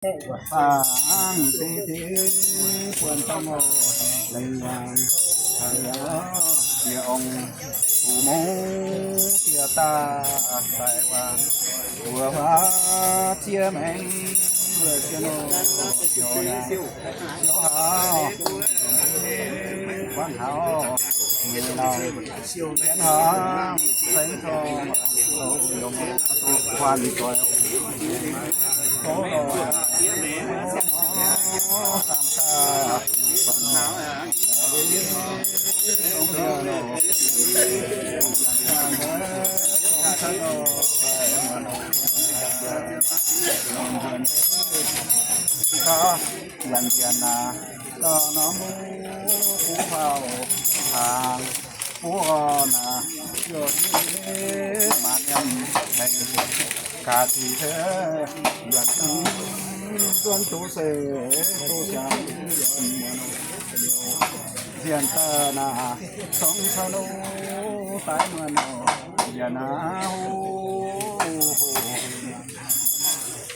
ສາງເສດຖີ ຄວນຕ້ອງເລີຍ ເລີຍອອງ ຜູ້ໝູ່ເຈຍຕາ ສາຍວ່າ ຕົວວ່າເຈຍແມງ ຕົວເຈຍໂນ ເຈຍໂນ ເປັນເປັນນາ ຕໍ່ນ້ອງໝູ່ຜູ້ເຝົ້າທາງ ຜູ້ອ່ອນນາ ໂຍດເດ ມານຽມແຫ່ງກາທີ່ເທີ ເດືອນຕົນຕູເສ ຕູສາ ເດືອນເມືອນ ເດືອນຕານາ ສອງຊາໂນ ຕາຍເມືອນ ເດືອນນາໂຮ